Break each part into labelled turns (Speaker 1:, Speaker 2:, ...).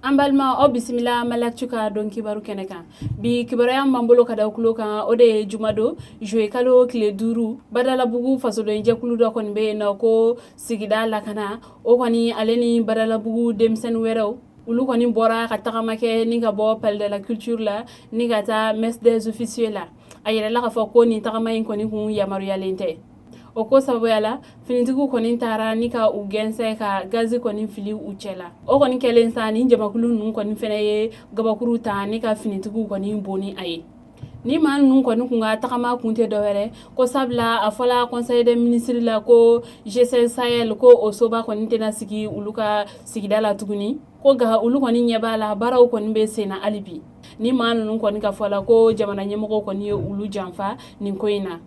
Speaker 1: An balima, aw bisimila Maliactu ka don kibaru kɛnɛ kan. Bi kibaruya b'an bolo ka da tulo kan, o de ye jumadon juillet kalo tile 5, Badalabugu fasodenjɛkulu dɔ kɔni bɛ yen nɔ ko sigida lakana, o kɔni ale ni Badalabugu denmisɛnnin wɛrɛw, olu kɔni bɔra ka tagama kɛ ni ka bɔ Palais de la Culture la ni ka taa Mess des Officiers la. A yirala k'a fɔ ko nin tagama in kɔni kun yamaruyalen tɛ. O ko sababuya la, finitigiw kɔni taara ni ka u gɛnsɛn ka gazi kɔni fili u cɛ la. O kɔni kɛlen sa, ni jamakulu ninnu kɔni fɛnɛ ye gabakuru ta ni ka finitigiw kɔni bon ni a ye. Ni maa ninnu kɔni kun ka tagama kun tɛ dɔwɛrɛ ko sabula a fɔla Conseil des ministres la ko G5 Sahel, ko o soba kɔni tɛna sigi olu ka sigida la tuguni. Ko nka olu kɔni ɲɛ b'a la, baaraw kɔni bɛ sen na hali bi. Ni maa ninnu kɔni ka fɔ la, ko jamana ɲɛmɔgɔw kɔni ye olu janfa nin ko in na.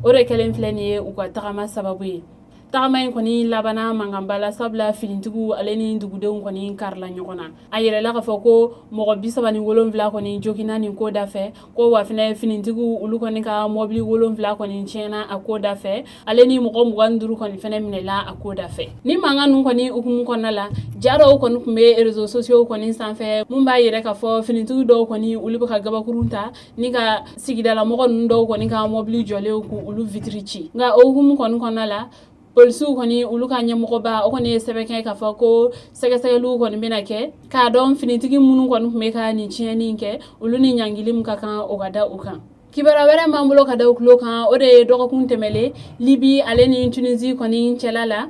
Speaker 1: O de kɛlen filɛ nin ye u ka tagama sababu ye. Tagama in kɔni labanna mankanba la, sabula finitigiw ale ni dugudenw kɔni karila ɲɔgɔn na. A yirala k'a fɔ ko mɔgɔ 37 kɔni joginna nin ko da fɛ, ko wa fɛnɛ finitigiw olu kɔni ka mɔbili 7 kɔni tiɲɛna a ko da fɛ, ale ni mɔgɔ 25 kɔni fɛnɛ minɛla a ko da fɛ. Ni mankan ninnu kɔni hukumu kɔnɔna la, ja dɔw kɔni tun bɛ réseaux sociaux kɔni sanfɛ mun b'a yira k'a fɔ finitigi dɔw kɔni, olu bɛ ka gabakurun ta ni ka sigidalamɔgɔ ninnu dɔw kɔni ka mɔbili jɔlen k'u olu vitiri ci. Nka o hukumu kɔni kɔnɔna la, polisiw kɔni olu ka ɲɛmɔgɔba, o kɔni ye sɛbɛn kɛ k'a fɔ ko sɛgɛsɛgɛliw kɔni bɛna kɛ k'a dɔn finitigi minnu kɔni tun bɛ ka nin tiɲɛni kɛ, olu ni ɲangili min ka kan, o ka da u kan. Kibaruya wɛrɛ b'an bolo ka da u tulo kan, o de ye dɔgɔkun tɛmɛlen, Libi ale ni Tunisie kɔni cɛla la,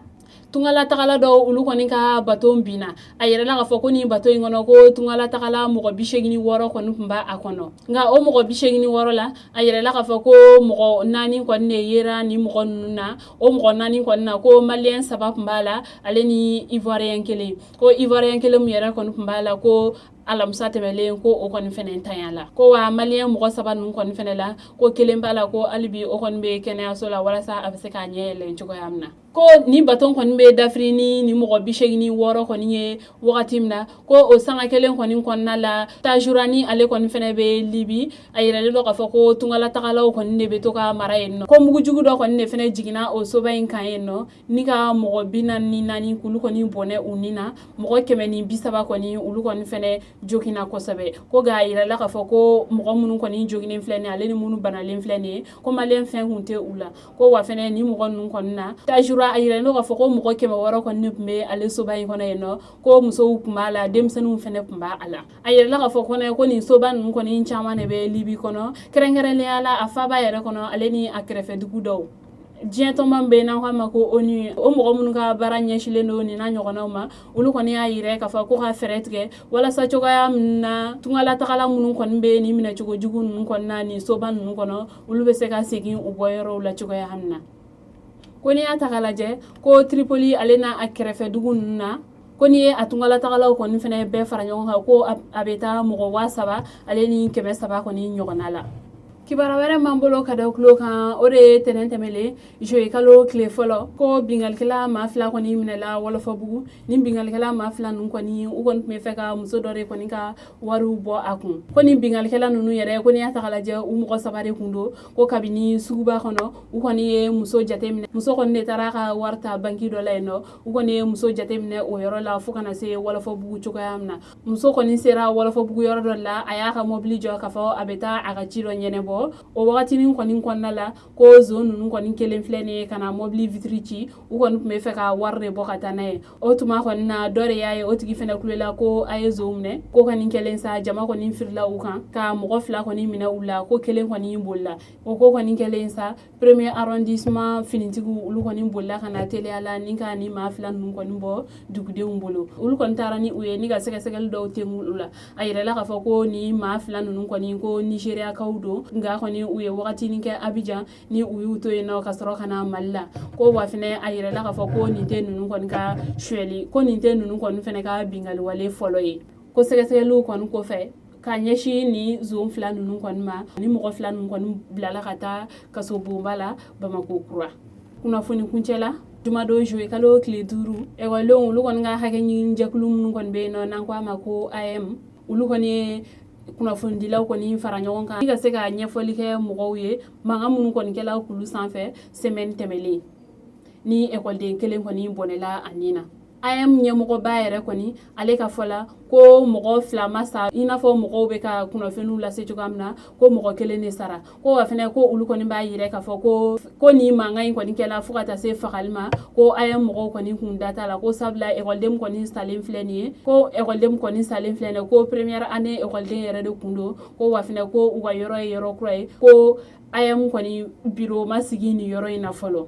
Speaker 1: tungalatagala dɔw olu kɔni ka bato binna. A yirala k'a fɔ ko nin bato in kɔnɔ, ko tungalatagala mɔgɔ 86 kɔni tun b'a kɔnɔ. Nka o mɔgɔ 86 la, a yirala k'a fɔ ko mɔgɔ naani kɔni de yera nin mɔgɔ ninnu na. O mɔgɔ naani kɔni na, ko Malien saba tun b'a la, ale ni Ivoirien kelen. Ko Ivoirien kelen min yɛrɛ kɔni tun b'a la, ko alamisa tɛmɛlen ko o kɔni fɛnɛ tanya la. Ko wa Malien mɔgɔ saba ninnu kɔni fɛnɛ la, ko kelen b'a la, ko hali bi o kɔni bɛ kɛnɛyaso la walasa a bɛ se k'a ɲɛ yɛlɛn cogoya min na. Ko nin bato kɔni bɛ dafiri ni mɔgɔ 86 kɔni ye wagati min na, ko o sanga kelen kɔni kɔnɔna la, Tajura ni ale kɔni fɛnɛ bɛ Libi, a yiralen don k'a fɔ ko tungalatagalaw kɔni de bɛ to ka mara yen nɔ, ko mugujugu dɔ kɔni de fɛnɛ jiginna o soba in kan yen nɔ ni ka mɔgɔ 44 k'olu kɔni bɔnɛ u ni na. Mɔgɔ 130 kɔni, olu kɔni fɛnɛ joginna kosɛbɛ. Ko nka a yirala k'a fɔ ko mɔgɔ minnu kɔni joginnen filɛ nin ye, ale ni minnu banalen filɛ nin ye, ko Malien fɛn kun tɛ u la. Ko wa fɛnɛ ni mɔgɔ ninnu kɔni na, Tajura, a yiralen don k'a fɔ ko mɔgɔ 600 kɔni de tun bɛ ale soba in kɔnɔ yen nɔ, ko musow tun b'a la, denmisɛnninw fɛnɛ tun b'a la. A yirala k'a fɔ kɔnɛ ko nin soba ninnu kɔni caman de bɛ Libi kɔnɔ, kɛrɛnkɛrɛnnenya la a faaba yɛrɛ kɔnɔ, ale ni a kɛrɛfɛ dugu dɔw. Diɲɛ tɔnba min bɛ yen n'an k'a ma ko ONU, o mɔgɔ minnu ka baara ɲɛsinnen don nin n'a ɲɔgɔnnaw ma, olu kɔni y'a yira k'a fɔ ko ka fɛɛrɛ tigɛ walasa cogoya min na tungalatagala minnu kɔni bɛ nin minɛcogo jugu ninnu kɔni na nin soba ninnu kɔnɔ, olu bɛ se ka segin u bɔ yɔrɔw la cogoya min na. Ko n'i y'a ta k'a lajɛ, ko Tripoli ale n'a a kɛrɛfɛ dugu ninnu na, ko n'i ye a tungalatagalaw kɔni fɛnɛ bɛɛ fara ɲɔgɔn kan, ko a bɛ taa mɔgɔ 3300 kɔni ɲɔgɔnna la. Kibaruya wɛrɛ b'an bolo ka da tulo kan, o de ye tɛnɛn tɛmɛlen juillet kalo tile fɔlɔ, ko binkalikɛla maa fila kɔni minɛla Wɔlɔfɔbugu. Ni binkalikɛla maa fila ninnu kɔni, u kɔni tun bɛ fɛ ka muso dɔ de kɔni ka wariw bɔ a kun. Ko ni binkalikɛla ninnu yɛrɛ, ko n'i y'a ta k'a lajɛ, u mɔgɔ saba de kun don. Ko kabini suguba kɔnɔ, u kɔni ye muso jateminɛ. Muso kɔni de taara ka wari ta banki dɔ la yen nɔ. U kɔni ye muso jateminɛ o yɔrɔ la fo ka na se Wɔlɔfɔbugu cogoya min na. Muso kɔni sera Wɔlɔfɔbugu yɔrɔ dɔ la, a y'a ka mɔbili jɔ k'a fɔ a bɛ taa a ka ci dɔ ɲɛnabɔ. O wagatinin kɔni kɔnɔna la, ko zon ninnu kɔni kelen filɛ nin ye ka na mɔbili vitiri ci. U kɔni tun bɛ fɛ ka wari de bɔ ka taa n'a ye. O tuma kɔni na, dɔ de y'a ye, o tigi fɛnɛ kulela ko a ye zon minɛ. Ko kɔni kɛlen sa, jama kɔni firila u kan ka mɔgɔ fila kɔni minɛ u la, ko kelen kɔni bolila. O ko kɔni kɛlen sa, premier arrondissement finitigiw olu kɔni bolila ka na teliya la ni ka ni maa fila ninnu kɔni bɔ dugudenw bolo. Olu kɔni taara ni u ye ni ka sɛgɛsɛgɛli dɔw tengu u la. A yirala k'a fɔ ko ni maa fila ninnu kɔni, ko Nigériakaw don, nka kɔni u ye wagatinin kɛ Abidjan ni u y'u to yen nɔ ka sɔrɔ ka na Mali la. Ko wa fɛnɛ a yirala k'a fɔ ko nin tɛ ninnu kɔni ka suyɛli, ko nin tɛ ninnu kɔni fɛnɛ ka binkaliwale fɔlɔ ye. Ko sɛgɛsɛgɛliw kɔni kɔfɛ ka ɲɛsin ni zon fila ninnu kɔni ma, ni mɔgɔ fila ninnu kɔni bilala ka taa kaso bonba la Bamako kura. Kunnafoni kuncɛ la, jumadon juillet kalo tile 5, ekɔlidenw olu kɔni ka hakɛ ɲini jɛkulu minnu kɔni bɛ yen nɔ n'an ko a ma ko AEEM, olu kɔni ye kunnafonidilaw kɔni fara ɲɔgɔn kan ka se ka ɲɛfɔli kɛ mɔgɔw ye mankan minnu kɔni kɛla kulu sanfɛ semaine tɛmɛlen, ni ekɔliden kelen kɔni bɔnɛla a nin na. AEEM ɲɛmɔgɔba yɛrɛ kɔni, ale ka fɔ la, ko mɔgɔ 2 ma sa i n'a fɔ mɔgɔw bɛ ka kunnafoniw lase cogoya min na, ko mɔgɔ kelen de sara. Ko wa fɛnɛ, ko olu kɔni b'a yira k'a fɔ ko nin mankan in kɔni kɛla fo ka taa se fagali ma, ko AEEM mɔgɔw kɔni kun da t'a la, ko sabula ekɔliden kɔni salen filɛ nin ye, ko ekɔliden kɔni salen filɛ nin ye, ko première année ekɔliden yɛrɛ de kun don. Ko wa fɛnɛ, ko u ka yɔrɔ ye yɔrɔ kura ye, ko AEEM kɔni biro ma sigi nin yɔrɔ in na fɔlɔ.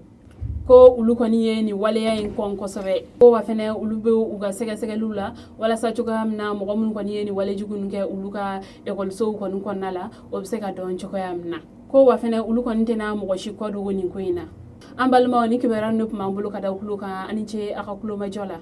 Speaker 1: Ko olu kɔni ye nin waleya in kɔn kosɛbɛ. Ko wa fɛnɛ, olu bɛ u ka sɛgɛsɛgɛliw la walasa cogoya min na mɔgɔ minnu kɔni ye nin walejugu ninnu kɛ olu ka ekɔlisow kɔni kɔnɔna la, o bɛ se ka dɔn cogoya min na. Ko wa fɛnɛ, olu kɔni tɛna mɔgɔ si kɔ dogo nin ko in na. An balimaw, ni kibaruya ninnu tun b'an bolo ka da tulo kan. Ani ce a ka kulomajɔ la.